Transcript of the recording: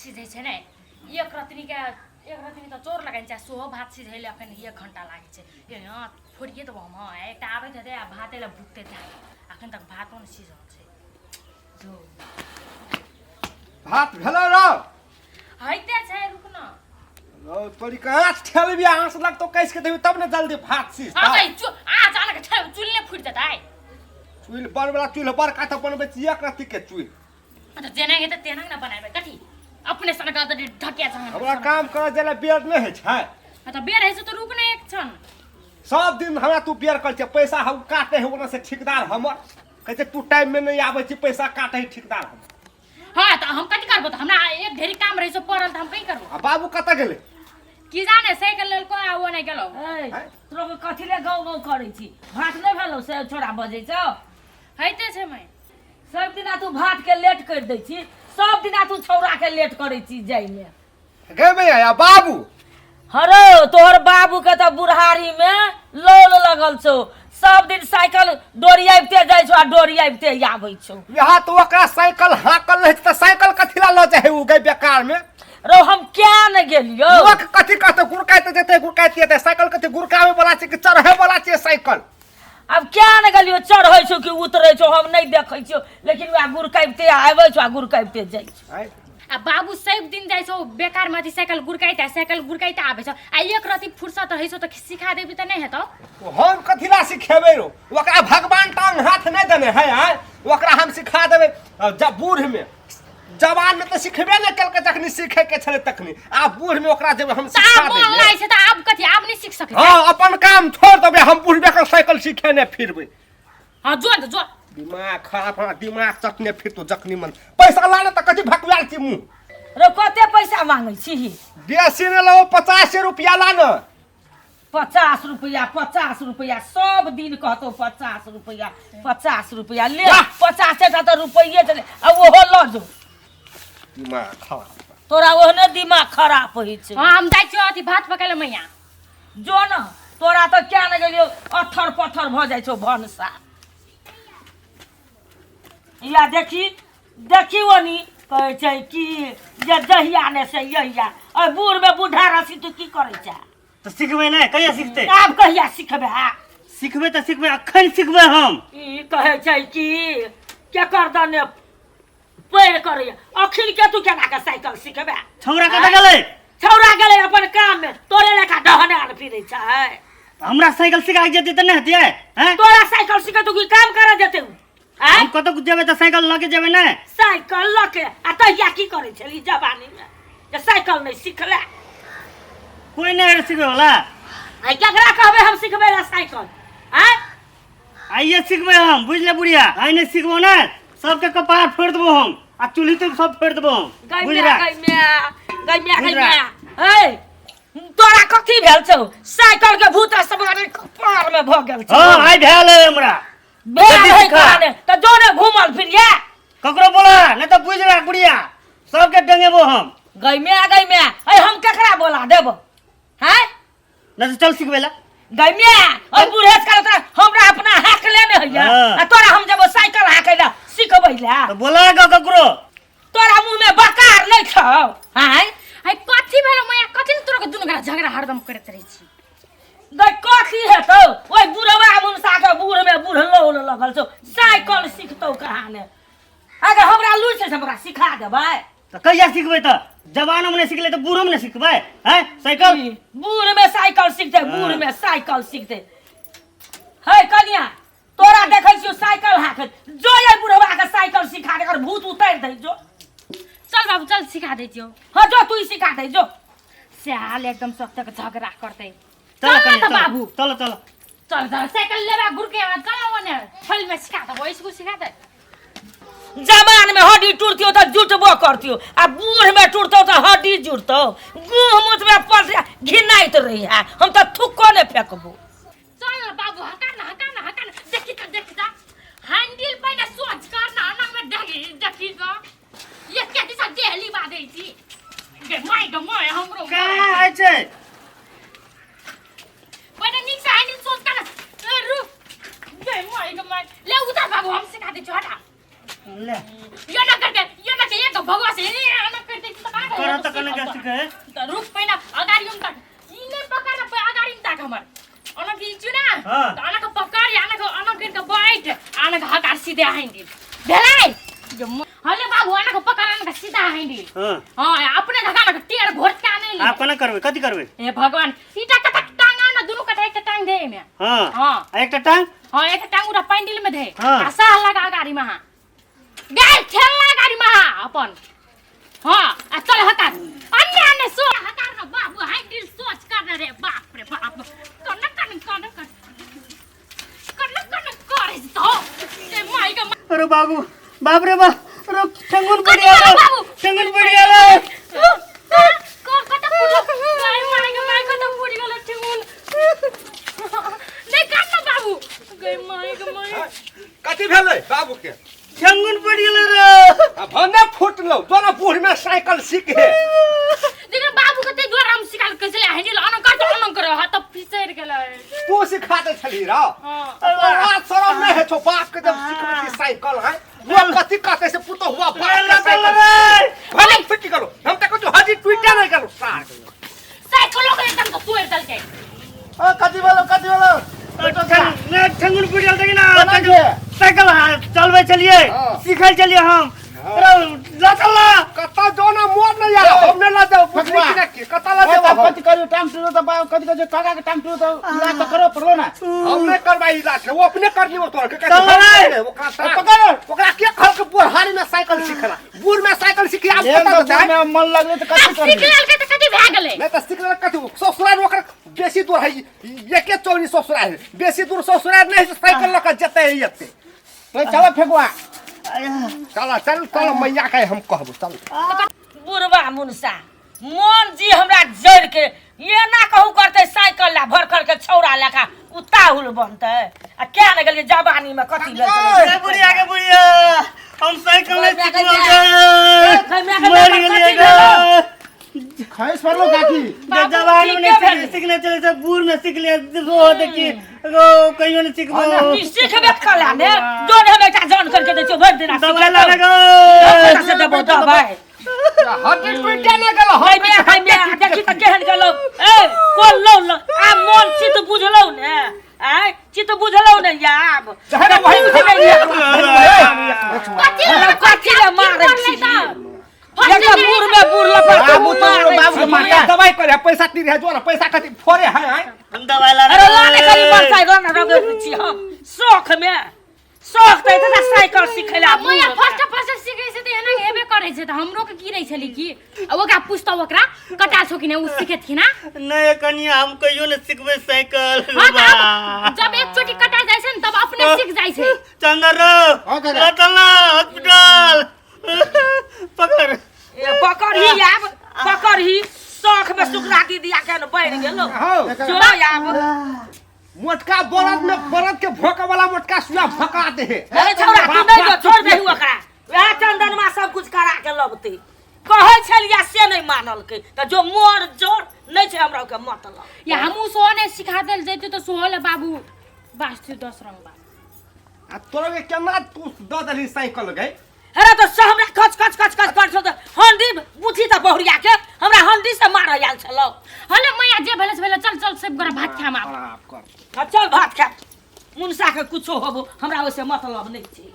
सिझै छै ने एक रतनीके एक रतनी तऽ चोर लगेने छै आ सेहो भात सिझै लए एखन एक घंटा लागै छै ए हँ फोड़िए देबो हम हँ एकटा आबैत हेतै आ भाते लए भुकतै धाइ एखन तक भातो नहि सिझल छै जो भात भेलो रौ होइते छै रुक न रौ तोरी कहाँ से ठेलबी आँस लगतो कैस के देबी तब ने जल्दी भात सीझतौ। हँ तऽ चु आ अचानक ठेल चुल्हे फुटि जेतै चूल्ह बड़ वाला चूल्ह बड़का तऽ बनबै छी एक रत्ती के चूल्ह तऽ जेना हेतै तेना ने बनेबै कथी अपने सन का तऽ ढकिया सन हमरा काम करे जाय लए बेर नहि होइ छै हँ तऽ बेर होइ छै तऽ रुक ने एक क्षण सब दिन हमरा तू बेर करै छै पैसा हम काटे है ओना से ठेकेदार हमर कहै छै तू टाइम में नहीं आबै छी पैसा काटे है ठेकेदार हमर हँ तऽ हम कथी करबो तऽ हमरा एक ढेरी काम रहै छै पड़ल तऽ हम कहीं करबो आ बाबू कतऽ गेलै की जाने साइकिल लेलको आ ओ नहि गेलौ ए आँय? तोरा कथी ले गाँव गाँव करै छी भात नहि भेलौ से छोरा बजै छौ होइते छै मैं सब दिना तू भात के लेट कर दै छी सब दिना तू छौड़ा के लेट करै छी जाइमे गे भैया आ बाबू हरो तोहर बाबू के तऽ बुढ़ारी में लौल लगल छौ सब दिन साइकिल डोरी आबिते जाइ छौ आ डोरी आबिते आबै छौ यहाँ तऽ ओकरा साइकिल हाँकल रहै छै तऽ साइकिल कथी ला लऽ जाइ है उ गै बेकार में रौ हम क्या ने गेलियौ लोक कथी कहतै गुड़काइते जेतै गुड़काइते जेतै साइकिल कथी गुड़काबै वाला छै कि चढ़ै वाला छै साइकिल आब क्या ने गेलियौ चढ़ै छौ कि उतरै छौ हम नहि देखै छियौ लेकिन वएह गुड़काबिते आबै छौ आ गुड़काबिते जाइ छौ आँय? आ बाबू सब दिन जाइ छौ बेकार में अथी साइकिल गुड़काइत आ साइकिल गुड़काइत आबै छौ आ एक रति फुर्सत रहै छौ तऽ सिखा देबी तऽ नहि हेतौ हम कथी ला सिखेबै रो ओकरा भगवान टांग हाथ नहि देने है आँय ओकरा हम सिखा देबै जब बूढ़ में जवान में तऽ सिखबे नहि केलकै जखनी सीखे के छलै तखनी आब बूढ़ में ओकरा जेबै हम तऽ सिखा आब मोन देबै लागै छै तऽ आब कथी आब नहि सीख सकै छै हँ अपन काम छोड़ देबै हम बुढ़बे के साइकिल सीखे ने फिरबै हँ जो ने जो दिमाग खराब हमरा दिमाग चटने फिरतो जखनी मन पैसा लाने तऽ कथी भकुआल छी मुँह रे कते पैसा मांगै छी बेसी ने लो 50 रुपया लाने 50 रुपया 50 रुपया सब दिन कहतो 50 रुपया 50 रुपया ले वाह! 50 टा तऽ रुपैये छलै आ ओहो लऽ जो दिमाग खराब तोरा ओहने दिमाग खराब होइ छै हँ हम जाइ छियौ अथी भात पकाय लए मैया जो न तोरा तऽ क्या ने गेलियौ अथर पथर भऽ जाइ छौ भनसा या देखी देखी ओनी कहै छै कि जे जहिया ने से यहिया अइ बूढ़मे बूढ़ा रसी तू की करै छै तऽ सिखबै नहि कहिया सिखतै आब कहिया सिखबै सिखबै तऽ सिखबै अखन सिखबै हम ई कहै छै कि केकर दने पैर करैया अखिन के तू केना के साइकिल सिखबै छौड़ा कतऽ गेलै छौड़ा गेलै अपन काम में तोरे लेखा डहने आर फिरै छै हमरा साइकिल सिखा के जेतै तऽ नहि हेतै हैं तोरा साइकिल सिखे तू की काम करे जेतै उ? आँय हम कतऽ जेबै तऽ साइकिल लऽ के जेबै नहि साइकिल लऽ के आ तहिया की करै छली जवानी में जे साइकिल नहि सिखले कोई नहि सिखबै वाला आइ केकरा कहबै हम सिखबै ला साइकिल आँय आइए सिखबै हम बुझले बुढ़िया आइ नहि सिखबो ने सबके कपार फोड़ि देबो हम आ चूल्ही तुल्ही सब फोड़ि देबो हम गै बुझ माय रहा गै माय गै माय गै बुझ रहा। माय ऐ तोरा कथी भेल छौ साइकिल के भूत सवारी कपार में भऽ गेल छौ हँ आइ भेल है हमरा भेल जल्दी है सिखा। कहने तऽ जो ने घूमल फिरिया ककरो बोला नहि तऽ बुझि रहा बुढ़िया सबके डंगेबो हम गै माय गै माय ऐ हम केकरा बोला देबो हैं नहि तऽ चल सिखबै ला गै माय ओइ बुढ़ेस काल तोरा हमरा अपना हाकले ने होइया हाँ। आ तोरा हम जब साइकिल हाकै ला सिखबै ला तऽ बोला ग ककरो तोरा मुंह में बकार नहीं छौ हैं है कथी भेलो मैया कथी ने तोरा के दुनू गोरा झगड़ा हरदम करैत रहै छी गै कथी हेतौ ओइ बुढ़वा मुनसा के बूढ़ में बूढ़ लौल लगल छौ साइकिल सिखतौ कहाँ ने अगर हमरा लूरि छै से हमरा सिखा देबै तऽ कहिया सिखबै तऽ जवानोमे नहि सिखलै तऽ बूढ़ोमे नहि सिखबै हैं साइकिल बूढ़ में साइकिल सिखतै बूढ़ में साइकिल सिखतै हे कनिया तोरा देखै छियौ साइकिल हाकैत जो ये बुढ़वा के साइकिल सिखा दे एकर भूत उतारि दे जो चल बाबू चल सिखा दै छियौ हाँ जो तू ही सिखा दे जो स्याल एकदम सब तक झगड़ा करतै चल चल न कनिया तऽ बाबू चल चल चल चल साइकिल लेबा घुर के चल ओने फल में सिखा देबो इसको सिखा दे जवान में हड्डी टूटतियो तऽ जुटबो करतियो आ बूढ़ में टूटतो तऽ हड्डी जुटतो गुह मुँह में पड़ घिनाइत रही है हम तऽ थुक्को नहि फेंकबो चल न बाबू हका न हका न हका न देखी त देखी त हैंडल पहिने सोच कर न अना में देखी देखी त ये के दिशा देहली बाधै छी गे my गे my हमरो का होइ छै पहिने नीक से हैंडल सोच कर न ए, रुक गे my गे my ले उतार बाबू हम सिखा दै छी हटा ले ये ना करके ये ना के एक भगवा से ये ना कर दे छी त का ना तऽ कने जा सीखे तऽ रुक पहिने अगाड़ी हम तक ई नहि पकड़ ना अगाड़ी में ताक हमर ओना घीचू ना हाँ। तऽ ओना के पकड़ या ओना के ओना करि के बैठ आ ओना के हकार सीधे हानि दिल भेलै जे हले बाबू ओना के पकड़ ओना के सीधा हानि दिल हाँ हाँ अपने धका ना टेर घोटका नहीं आब कोना करबै कथी करबै हे भगवान ईटा कतक टांग आ ना दुनू कटा एकटा टांग दे एमे हाँ हाँ। आ एकटा टांग हाँ एक टांग उरा पैंडिल में दे हाँ। आ साह लगा गाड़ी में हाँ गए ठेला गाड़ी में हाँ अपन हाँ आ चल हकार अन्य अन्य सो हकार ना बाबू हैंडल सोच कर रे बाप रे बाप कन कन कन कन कन कन करे तो ए माई का अरे बाबू बाप रे बाप अरे ठेंगुन पड़ कथी भेलै गेल बाबू? ठेंगुन पड़ गेल कत फुटल गाय माई के माई कत फुट गेल ठेंगुन नहीं काट ना बाबू गई माई के माई कथी भेलै बाबू के ठेंगुन पड़ गेल रे आ भने फुटलौ तोरा बूढ़ में साइकिल सीखे देखिन बाबू के ते द्वारा हम सिखाल कैसे ले हैंडल अन कर तो अन कर हाथ फिसर गेलै तू सिखा दे छली रौ हां तोरा शरम नहीं है छौ बाप के जब सिखबै छी साइकिल है वो कथी कहते से पुतो हुआ बाप के साइकिल रे भले फुटि गेलो हम त कहू हजी टूटे नहीं गेलो सार साइकिलो के एकदम तो तोड़ देलकै ओ कथी भेलो कथी भेलो ठेंगुन पड़ गेल देखी ना कोना के? साइकिल हाँ, चलबै छलियै हाँ। सीखै छलियै हम अरे ल चल ना कतऽ जो ना मोर नहीं यार हम नहीं ला जाओ बुझली फकवा। कि ना की कतऽ ला ओ जाओ तब हम कथी करियो टांग टूटो त बाबू कथी कहै छै काका के टांग टूटो त इलाज त करो पड़लो ना हम नहीं करबै इलाज वो अपने करनी वो तोर के चल रे। ओकरा पकड़। ओकरा के कहल के बुढ़ारी में साइकिल सीखला बूढ़ में साइकिल सीखी आब एहन कतऽ तऽ जाय बूढ़ में मन लगलै तऽ आ कथी सीख करबी लेलकै तऽ कथी भए गेलै नहीं तऽ सीख लेलक कथी ससुराल ओकर बेसी दूर है एके चौरी ससुराल है बेसी दूर ससुराल नहीं है, साइकिल लऽ कऽ जेतै एते तो चलो फेकुआ चल चल चल मैया के हम कहबो चल बुढ़वा मुनसा मन जी हमरा जड़ के ये ना कहू करते साइकिल ला भर कर के छौड़ा लेखा उताहुल बनते आ क्या ने गेलिए जवानी में कथी भेल छलै? ए बुढ़िया के बुढ़िया हम साइकिल नहीं मैं सिखलहुँ मैं गे मैं मर गेलियै गे खैस पड़लो काकी जे जवान में ठीके नहीं भेलै। सीखने चले से बूढ़ में सीख लिया रो देखी रो कहियो नहीं सीखबो ई सिखबे कला ने जोन हम एकटा जान करके दै छियौ भरि दिना दवाई लाने गो कतऽ से देबौ दवाई हड्डी टूटे नहीं गेलो हाय मे हाय मे देखी तऽ केहन गेलौ ए कोन लौ लौ आ मन चित बुझलौ ने आय चित बुझलौ ने आब जहर वही कथी लए कथी लए मारै छी फर्स्ट बूढ़ में बूढ़ लपड़ के बाबू तो बाबू के मारता दवाई करे पैसा तीर है जो ना पैसा कथी फोड़े है हैं हम दवाई लाने अरे लाने खाली मरचाइ रन रगड़ छी हम शौख में शौख तऽ एतऽ साइकिल सिखै ला मैया फर्स्ट फर्स्ट सीखै छै तऽ एना हेबे करै छै तऽ हमरो के गिरै छलै की आ ओकरा पुछतौ ओकरा कटा छौ कि नहि ओ सीखेथिन ना नहीं कनिया हम कहियो नहीं सीखबै साइकिल हाँ तऽ आब जब एक चोटी कटा जाइ छै ने तब अपने सीख जाइ छै चंदर रो हाँ, दादा। चल ना हॉस्पिटल पकड़ ए, पकड़ही आब पकड़ही शौख में सुकरा दीदी आ के बढ़ि गेलो हो जो आब मोटका बरद में बरद के भोंका वाला मोटका सुआ भोंका दे है अरे छौड़ा तू नहि जो छोड़ दही ओकरा वएह चंदनमा सब कुछ करा के लबतै कहै छलियै से नहि मानलकै तऽ जो मोर जोर नहि छै हमरा ओके मतलब या हमहूँ सोहो नहि सिखा देल जैतै तऽ सोहो ले बाबू बाजतै दस रंग बात आ तोरा के केना तू दऽ देलही साइकिल गई अरे तो से हमरा खच खच खच खच कर छल तऽ हंडी बुझी तऽ बहुरिया के हमरा हंडी से मारऽ आयल छलौ हले मैया जे भेलै से भेलै चल चल सब गोरा भात खाम आब खराब कर आ चल भात खा मुनसा के कुछो होबो हमरा ओहिसे मतलब नहि छै